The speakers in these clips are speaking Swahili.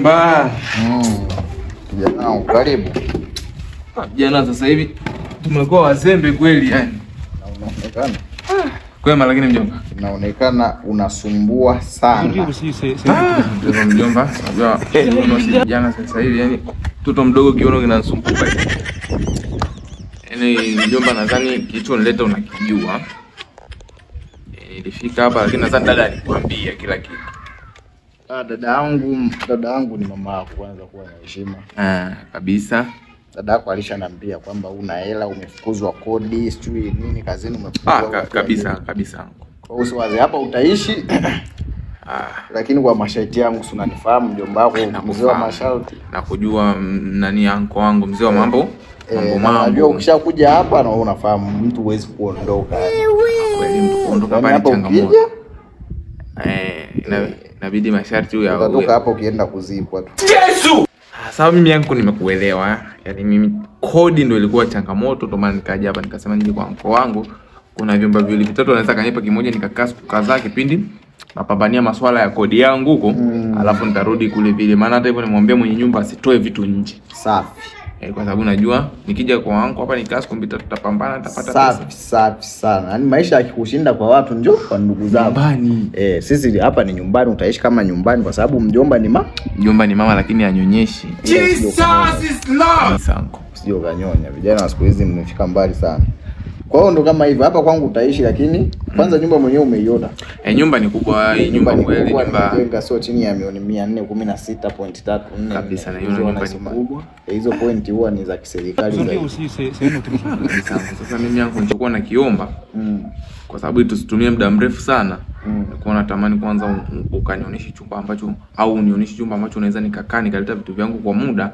Mjomba. Kijana, karibu. Vijana sasa hivi tumekuwa wazembe kweli yani. Na unaonekana. Kwema lakini mjomba. Unaonekana unasumbua sana. Ndio mjomba, unajua vijana sasa hivi yani mtoto mdogo kiuno kinasumbua. Yaani mjomba nadhani kilichonileta unakijua. Nilifika hapa lakini nadhani dada alikuambia kila kitu. Dada yangu ni mama yako, kwanza kuwa na heshima. Kabisa. Dada yako alishaniambia kwamba una hela, umefukuzwa kodi, sijui nini kazini umefukuzwa. Kabisa kabisa. Kwa hiyo usiwaze hapa utaishi. Lakini kwa masharti yangu si unanifahamu mjomba wako, mzee wa masharti. Na kujua nani anko wangu mzee wa mambo. Mambo. Unajua ukishakuja hapa na wewe unafahamu mtu huwezi kuondoka. Kweli mtu kuondoka hapa ni changamoto. Inabidi masharti huyo utatoka hapo ukienda kuzikwa tu. Yesu! Sasa mimi yangu nimekuelewa. Yaani mimi kodi ndio ilikuwa changamoto, ndio maana nikaja hapa nikasema nije kwa mko wangu. Kuna vyumba viwili vitatu anaweza kanipa kimoja nikakaa siku kadhaa kipindi napambania masuala ya kodi yangu huko, alafu nitarudi kule vile. Maana hata hivyo nimwambia mwenye nyumba asitoe vitu nje. Safi. Kwa sababu najua nikija kwa wangu hapa nikaa siku mbili tutapambana nitapata pesa. Safi safi sana. Yaani maisha yakikushinda kwa watu njoo kwa ndugu zako. Nyumbani. Sisi hapa ni nyumbani, utaishi kama nyumbani kwa sababu mjomba ni mama. Mjomba ni mama lakini anyonyeshi. Jesus is love. Sanko. Sio kanyonya. Vijana wa siku hizi mmefika mbali sana. Kwa hiyo ndo kama hivyo hapa kwangu utaishi lakini kwanza nyumba mwenyewe umeiona. Nyumba ni kubwa, hii nyumba kweli nyumba nimejenga sio chini ya milioni 416.34 kabisa, na hiyo nyumba ni kubwa. Hizo point huwa ni za kiserikali zaidi. Sasa mimi yangu nilichokuwa nakiomba kwa sababu tusitumie muda mrefu sana. Nilikuwa natamani kwanza ukanionyeshe chumba ambacho au unionyeshe chumba ambacho naweza nikakaa nikaleta vitu vyangu kwa muda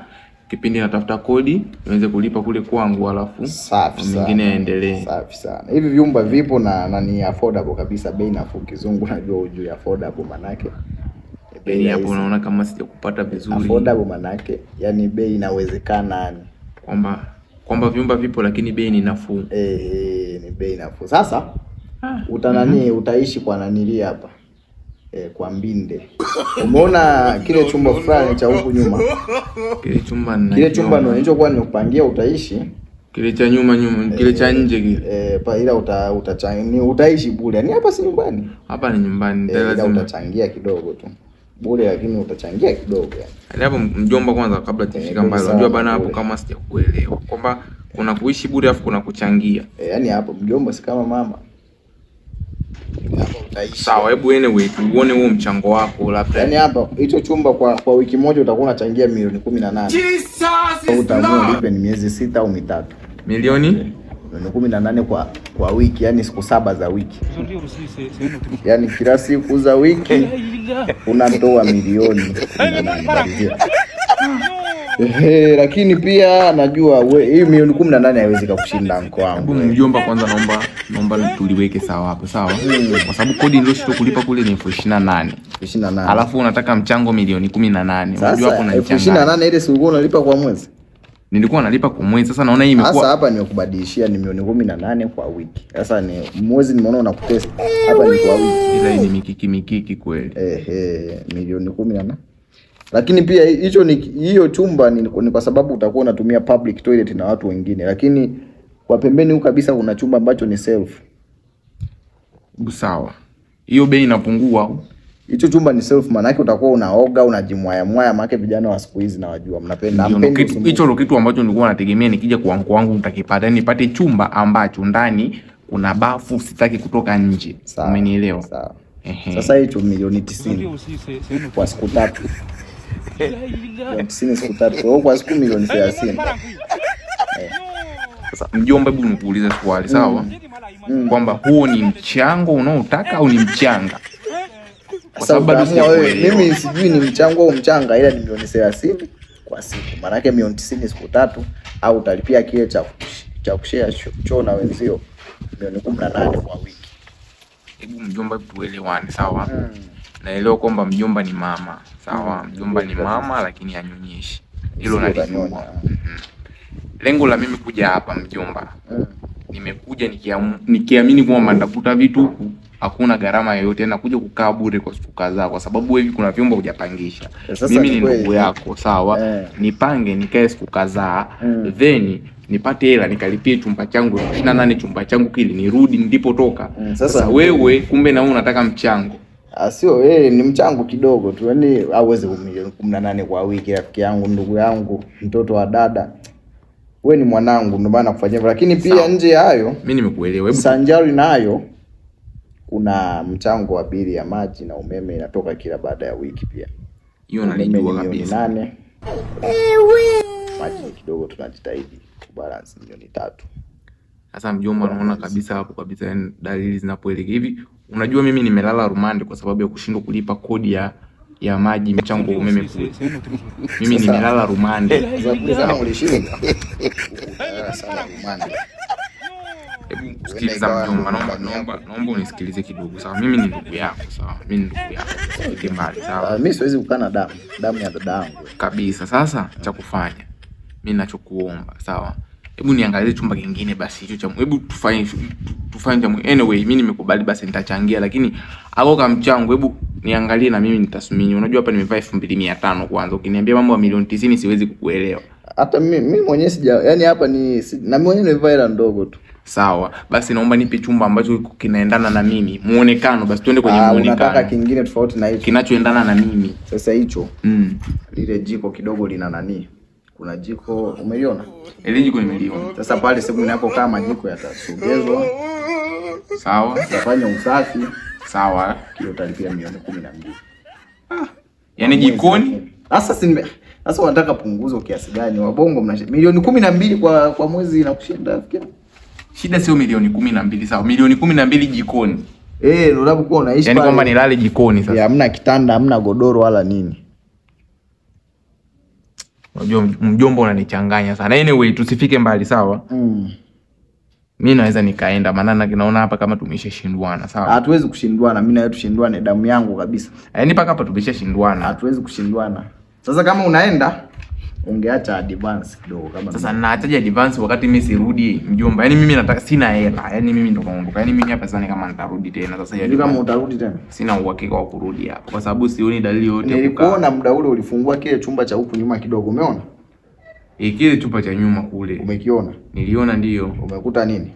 kipindi natafuta kodi niweze kulipa kule kwangu, alafu mingine yaendelee. Safi sana. Hivi vyumba vipo na ni affordable kabisa, bei nafuu. Kizungu najua hujui affordable manake. Bei hapo unaona kama sijakupata vizuri. Affordable manake yani bei inawezekana yani. Kwamba vyumba vipo lakini bei ni nafuu. Ni bei nafuu. Sasa utaishi kwa nanili hapa. Kwa mbinde. Umeona kile chumba fulani cha huku nyuma? Kile chumba ndio nilichokuwa nimekupangia utaishi. Kile cha nyuma kile cha nje kile. Ila utachangia, utaishi bure. Yaani hapa si nyumbani. Hapa ni nyumbani, lazima utachangia kidogo tu. Bure lakini utachangia kidogo yani. Yaani hapo mjomba kwanza kabla tufika mbali, unajua bana hapo kama sijakuelewa kwamba kuna kuishi bure afu kuna kuchangia. Yaani hapo mjomba si kama mama. Sawa, hebu anyway tuone huo mchango wako labda. Yaani hapa hicho chumba kwa wiki moja utakuwa unachangia milioni 18. Jesus is Lord. Ulipe ni miezi 6 au mitatu. Milioni 18 kwa wiki, yani siku 7 za wiki. Yaani kila siku za wiki unatoa milioni 18. Lakini pia najua hii milioni 18 haiwezi kukushinda mko wangu. Mjomba kwanza naomba tuliweke sawa hapo, sawa? Kwa sababu kodi nilioshindwa kulipa kule ni 28,000. 28. Alafu unataka mchango milioni 18. Unajua hapo unanichanganya. 28 ile si ulikuwa unalipa kwa mwezi? Nilikuwa nalipa kwa mwezi. Sasa naona hii imekuwa. Sasa hapa nimekubadilishia ni milioni 18 kwa wiki. Sasa ni mwezi nimeona unakutest. Hapa ni kwa wiki. Ila ni mikiki kweli. Milioni 18. Lakini pia hicho ni hiyo chumba ni kwa sababu utakuwa unatumia public toilet na watu wengine, lakini kwa pembeni huko kabisa kuna chumba ambacho ni self. Sawa. Hiyo bei inapungua. Hicho chumba ni self, maana yake utakuwa unaoga, unajimwaya mwaya, maana yake vijana wa siku hizi na wajua mnapenda. Hicho ndio kitu ambacho nilikuwa nategemea nikija kwa wangu wangu nitakipata. Yaani nipate chumba ambacho ndani kuna bafu, sitaki kutoka nje. Umenielewa? Sawa. Sasa hicho milioni 90 kwa siku 3. Milioni 90 siku 3 kwa siku milioni 30. Sasa mjomba, hebu nikuulize swali, sawa? Kwamba huo ni mchango unaotaka au ni mchanga? Kwa sababu mimi sijui ni mchango au mchanga, ila ni milioni 30 kwa siku. Maana yake milioni 90 siku 3, au utalipia kile cha kushare choo na wenzio milioni 18 kwa wiki. Hebu mjomba tuelewane, sawa? Naelewa kwamba mjomba ni mama, sawa? Mjomba ni mama lakini hanyonyeshi. Hilo nalijua. Lengo la mimi kuja hapa mjomba, nimekuja nikiamini kwamba nitakuta vitu Hakuna gharama yoyote, nakuja kukaa bure kwa siku kadhaa kwa sababu hivi kuna vyombo hujapangisha. Mimi ni ndugu yako, sawa? Nipange nikae siku kadhaa, then nipate hela nikalipie chumba changu 28, chumba changu kile nirudi nilipotoka. Sasa wewe kumbe na wewe unataka mchango. Sio ni mchango kidogo tu. Yaani hauwezi milioni 18 kwa wiki rafiki yangu, ndugu yangu, mtoto wa dada. Wewe ni mwanangu ndio maana nakufanyia. Lakini pia nje ya hayo mimi nimekuelewa. Hebu sanjari nayo kuna mchango wa bili ya maji na umeme inatoka kila baada ya wiki pia. Hiyo nalijua kabisa. 8. Maji kidogo tunajitahidi kubalance milioni 3. Sasa mjomba, naona kabisa hapo kabisa dalili zinapoelekea hivi. Unajua mimi nimelala rumande kwa sababu ya kushindwa kulipa kodi ya maji, mchango wa umeme kule. Mimi nimelala rumande. Sasa ulishinda. Sana rumande. Hebu sikiliza mjomba, naomba unisikilize kidogo. Sawa, mimi ni ndugu yako, sawa? Mimi ni ndugu yako. Usifike mbali, sawa? Mimi siwezi kukana damu ya dada yangu. Kabisa. Sasa cha kufanya mimi ninachokuomba, sawa? Hebu niangalie chumba kingine basi hicho cha. Hebu tufanye cha. Anyway, mimi nimekubali basi nitachangia, lakini ako kama mchango hebu niangalie na mimi nitathmini. Unajua hapa nimevaa 2500 kwanza. Ukiniambia mambo ya milioni 90 siwezi kukuelewa. Hata mimi mwenyewe sija, yani hapa ni na mimi mwenyewe nimevaa hela ndogo tu. Sawa, basi naomba nipe chumba ambacho kinaendana na mimi. Muonekano basi tuende kwenye muonekano. Unataka kingine tofauti na hicho. Kinachoendana na mimi. Sasa hicho. Lile jiko kidogo lina nani? Kuna jiko umeliona? Ile jiko nimeliona. Sasa pale sehemu inapokaa majiko yatasogezwa. Sawa. Utafanya usafi. Sawa. Kile utalipia milioni 12. Yaani jikoni? Sasa sasa wanataka punguzo kiasi gani? Wabongo mna milioni 12 kwa mwezi inakushinda rafiki. Shida sio milioni 12, sawa. Milioni 12 jikoni. Ndio unapokuwa unaishi pale. Yaani kwamba nilale jikoni sasa. Hamna kitanda, hamna godoro wala nini. Unajua mjomba unanichanganya sana. Anyway, tusifike mbali, sawa? Mimi naweza nikaenda maana naona hapa kama tumeshashindwana, sawa? Hatuwezi kushindwana, mimi na wewe tushindwane, damu yangu kabisa. Yaani paka hapa tumeshashindwana. Hatuwezi kushindwana. Sasa kama unaenda ungeacha advance kidogo kama. Sasa naachaje advance wakati mimi sirudi mjomba? Yaani mimi nataka sina hela. Yaani mimi ndo kaondoka. Yaani mimi hapa sidhani kama nitarudi tena. Sasa yaani kama utarudi tena? Sina uhakika wa kurudi hapa kwa sababu sioni dalili yoyote. Nilikuona muda ule ulifungua kile chumba cha huku nyuma kidogo, umeona? Kile chumba cha nyuma kule. Umekiona? Niliona ndio. Umekuta nini?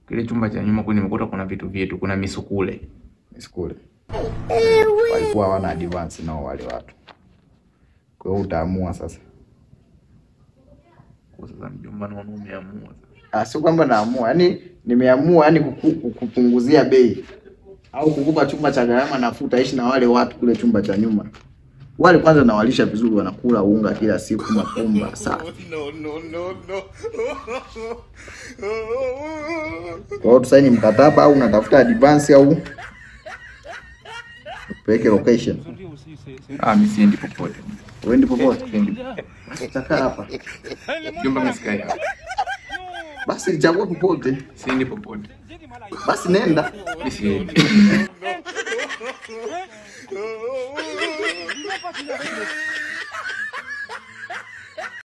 Kile chumba cha nyuma kule nimekuta kuna vitu vyetu, kuna misukule. Misukule. Walikuwa wana advance nao wale watu. Kwa hiyo utaamua sasa. Kwa sasa mjomba naona umeamua sasa. Sio kwamba naamua, yaani nimeamua yaani kukupunguzia bei au kukupa chumba cha gharama nafuu, utaishi na wale watu kule chumba cha nyuma. Wale kwanza nawalisha vizuri, wanakula unga kila siku, mapumba safi. No. Kwa hiyo tusaini mkataba au unatafuta advance au upeleke location? Mimi siendi popote. Uendi popote? Siendi. Utakaa hapa. Mjomba mimi sikai hapa. Basi nichague popote. Siendi popote. Basi nenda. Mimi siendi.